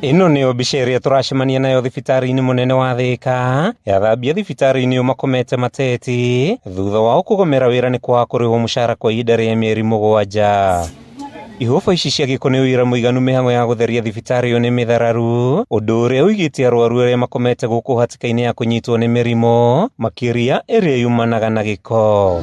Ĩno nĩyo mbica ĩrĩa tũracemania nayo thibitarĩ-inĩ mũnene wa Thĩka, yathambia thibitarĩ-inĩ ũyũ makomete mateti thutha wao kũgomera wĩra nĩ kwaga kũrĩhwo mũcara kwa ihinda rĩa mĩeri 7. Ihũba ici cia gĩko nĩ ũira mũiganu mĩhang'o ya gũtheria thibitarĩ ũyũ nĩ mĩthararu, ũndũ ũrĩa ũigĩte arwaru arĩa makomete gũkũ hatĩka-inĩ ya kũnyitwo nĩ mĩrimũ makĩria ĩrĩa yumanaga na gĩko.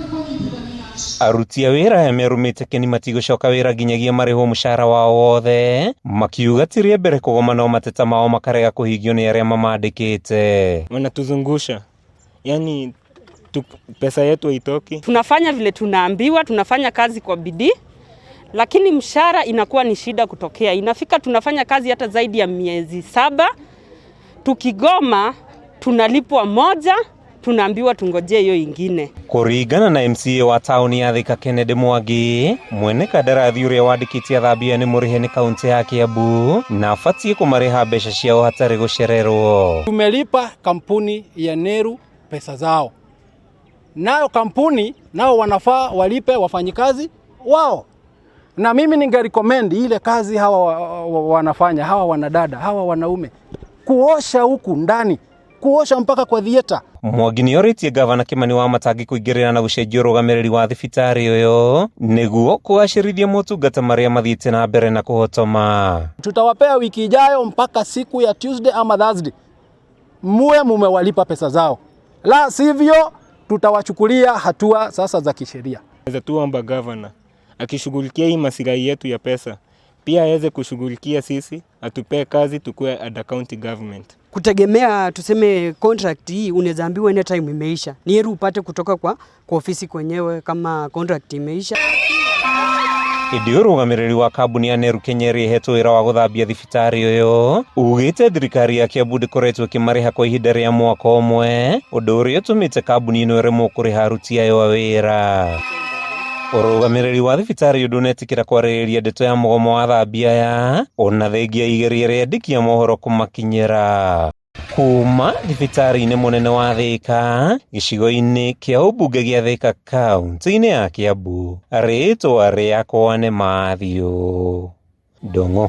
Aruti a wĩra aya merũmĩte kĩni matigũcoka wĩra nginyagia marĩhwo mũcara wao wothe, makiuga ti rĩa mbere kũgoma no mateta mao makarega kũhingio nĩ arĩa mamandĩkĩte. Wanatuzungusha, yani pesa yetu haitoki. Tunafanya vile tunaambiwa, tunafanya kazi kwa bidii, lakini mshahara inakuwa ni shida kutokea. Inafika tunafanya kazi hata zaidi ya miezi 7, tukigoma tunalipwa moja, tunaambiwa tungojee hiyo ingine. Kũringana na MCA wa taũni ya Thika Kennedy Mwangi, mwene kandarathi ũrĩa wandĩkĩte athambia nĩ mũrĩhe nĩ kaunti ya Kiambu na abatiĩ kũmarĩha mbeca ciao hatarĩ gũcererwo. Tumelipa kampuni ya Neru pesa zao, nayo kampuni nao wanafaa walipe wafanyikazi wao, na mimi ningerecommend ile kazi hawa wanafanya hawa wanadada hawa wanaume kuosha huku ndani, kuosha mpaka kwa theater. Mwangi nĩorĩtie gavana Kimani Wamatangi kũingĩrĩra na gũcenjia ũrũgamĩrĩri wa thibitarĩ ũyũ nĩguo kũgacĩrithia motungata marĩa mathiĩte na mbere na kũhotoma. Tutawapea wiki ijayo mpaka siku ya Tuesday ama Thursday muwe mumewalipa pesa zao, la sivyo tutawachukulia hatua sasa za kisheria. Naweza tuomba governor akishughulikia hii masilahi yetu ya pesa, pia aweze kushughulikia sisi, atupee kazi tukue under county government. Kutegemea tuseme contract hii unaweza ambiwa anytime imeisha. Ni heri upate kutoka kwa ofisi kwenyewe kama contract imeisha. Ĩndĩ ũrũgamĩrĩri wa kambuni ya Neru Kenya ĩrĩa ĩhetwo wĩra wa gũthambia thibitarĩ ũyũ ugĩte thirikari ya Kiambu ndĩkoretwo ĩkĩmarĩha kwa ihinda rĩa mwaka ũmwe, ũndũ ũrĩa ũtũmĩte kambuni ĩno ĩremwo kũrĩha aruti ayo a wĩra. Ũrũgamĩrĩri wa thibitarĩ ũyũ ndũnetĩkĩra kwarĩrĩria ndeto ya mũgomo wa athambia aya ona thengia igeria rĩa andĩki a mohoro kũmakinyĩra. Kuma thibitarĩ-inĩ mũnene wa Thika gĩcigo-inĩ kĩa ũmbunge gĩa Thika kaunti-inĩ ya Kiambu, rĩtwa rĩakwa nĩ Matthew Ndung'u.